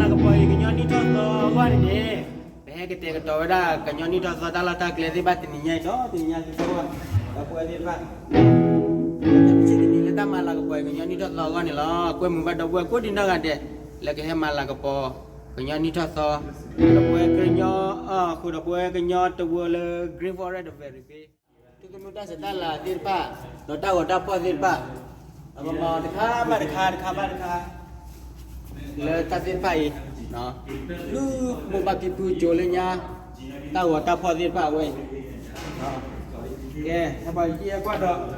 မၤလၤကပီၤအံၤ ကညီနံၣ်ထီၣ်သီအဂီၢ်န့ၣ်န့ၣ်, ပဟဲကတဲာ်ကတီၤဝဲဒၣ် ကညီနံၣ်ထီၣ်သီတၢ်လီၢ်တၢ်ကျဲသ့ၣ်တဖၣ် တနံၤညါအံၤဒီး တနံၤညါအံၤဒီး ဒီပုၢ်ဝဲၢ်သ့ၣ်တဖၣ်, တနံၤလၢတၢ်မၤလၤကပီၤအံၤ ကညီနံၣ်ထီၣ်သီအဂီၢ်န့ၣ်လီၤ. ကွဲမုာ်ဘၣ်ဒီပုၢ်ဝဲၢ်ကိးဒံနီၢ်ဂၤဒဲး လၢကဟဲမၤလၤကပီၤ ကညီနံၣ်ထီၣ်သီ, ဒီပုၢ်ဝဲၢ်ကညီ, ဃုာ်ဒီပုၢ်ဝဲၢ်ကညီတဝၢလၢ Green Forest Very Bay ထူသနူတၢ်ဆဲးတၢ်လၤသ့ၣ်တဖၣ်, ဒီးတၢ်ဂီၤတၢ်ဖီၣ်သ့ၣ်တဖၣ်, ဒီးပမၤအီၤတခါဘၣ်တခါ တခါဘၣ်တခါ လၢတၢ်သ့ၣ်တဖၣ်အံၤ, လၢမိၢ်ပၢ်ဖံဖုကၠိလၢညါ, တၢ်ဂီၤတၢ်ဖီၣ်သ့ၣ်တဖၣ်အဝဲအံၤ, ကဲ, ဟဲပှၤယကကွၢ်ဒီး တၢ်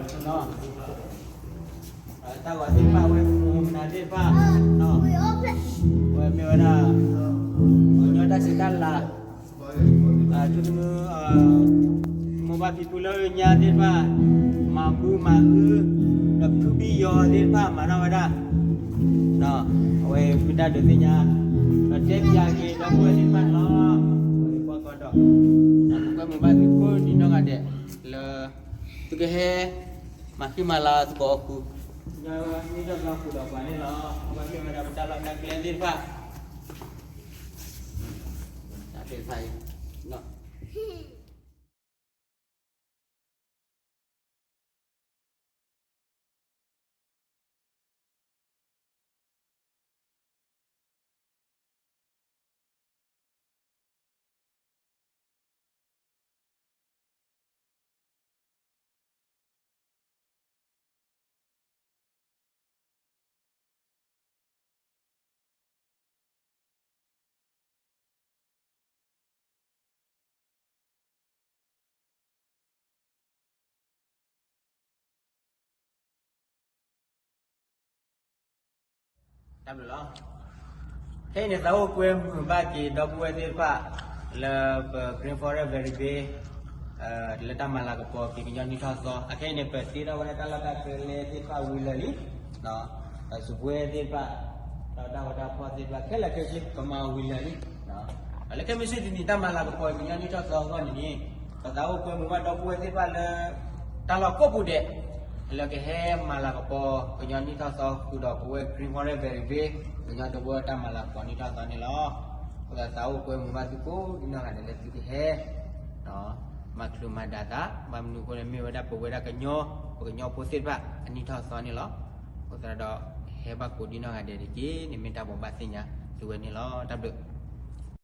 ဂီၤသ့ၣ်တဖၣ်ဝဲ မနၤသ့ၣ်တဖၣ်, ဝဲမ့ၢ်ဝဲဒၣ် ကညီတၢ်ဆဲးတၢ်လၤ, ထူသနူ မိၢ်ပၢ်ဖံဖုလၢညါသ့ၣ်တဖၣ်, မၤဘူမၤအု, ဒီးဖုဘံယီၤသ့ၣ်တဖၣ်မၤထီၣ်ဝဲဒၣ်, အဝဲဖုတၢ်ဒုးသ့ၣ်ညါ, ဒီးတဲပၠးက့ၤဒီပုၢ်ဝဲၢ်သ့ၣ်တဖၣ်န့ၣ်လီၤ. အဝဲကွၢ်ကီဒီး ကွဲမုာ်ဘၣ်သုကိးဒံနီၢ်ဂၤဒဲး လၢ သုကဟဲ မၤဃံမၤလၤသကိးအဃုာ်, နံၣ်ထီၣ်သီဃုာ်ဒီးပှၤန့ၣ်လီၤ. အဝဲမ့ၢ်ဝဲဒၣ်ပတၢ်လီၢ်တၢ်ကျဲသ့ၣ်တဖၣ်, တၢ်သ့ၣ်တဖၣ်အံၤ တၢ်ဘျုးလီၤ. ခဲအံၤန့ၣ် သးအိၣ်ကွဲမုာ်ဘၣ်က့ၤဒီပုၢ်ဝဲၢ်သ့ၣ်တဖၣ် လၢပ Green Forest Very Bay လၢတၢ်မၤလၤကပီၤက့ၤကညီနံၣ်ထီၣ်သီ, အခဲအံၤန့ၣ် ပသ့ထီၣ်ဝဲဒၣ်တၢ်လီၢ်တၢ်ကျဲသ့ၣ်တဖၣ်ဝံၤလၢာ်လံ, ဒီးစုပှဲၤသ့ၣ်တဖၣ်, ဒီးတၢ်ဂီၤတၢ်ဖီၣ်သ့ၣ်တဖၣ် ခဲလၢာ်ခဲဆ့ ပမၤဝံၤလၢာ်လံ. လၢခဲမုၢ်ဆ့ၣ်တနံၤ တၢ်မၤလၤကပီၤကညီနံၣ်ထီၣ်သီအဂီၢ်န့ၣ်န့ၣ်, ပသးအိၣ်ကွဲမုာ်ဘၣ်ဒီပုၢ်ဝဲၢ်သ့ၣ်တဖၣ်လၢ တၢ်လီၢ်ကိးပူၤဒဲး လၢကဟဲမၤလၤကပီၤကညီနံၣ်ထီၣ်သီဃုာ်ဒီးပဝဲ Green Forest Very Bay ကညီတဝၢတၢ်မၤလၤကပီၤနံၣ်ထီၣ်သီန့ၣ်လီၤ. အဃိသတး သးအိၣ်ကွဲမုာ်ဘၣ်သုကိးဒံနီၢ်ဂၤဒဲးလၢသုကဟဲ မၤချုးမၤဒၣ်သး, ဘၣ်မနုၤအဃိလဲၣ် မ့ၢ်ဝဲဒၣ်ပဝဲဒၣ်ကညီ ပကညီဖိသ့ၣ်တဖၣ်အနံၣ်ထီၣ်သီန့ၣ်လီၤ. အဃိသတးဒီး ဟဲဘၣ်ကိးဒံနီၢ်ဂၤဒဲးတက့ၢ်န့ၣ် မ့ၢ်တၢ်ဘိးဘၣ်သ့ၣ်ညါသုဝဲန့ၣ်လီၤ. တၢ်ဘျုး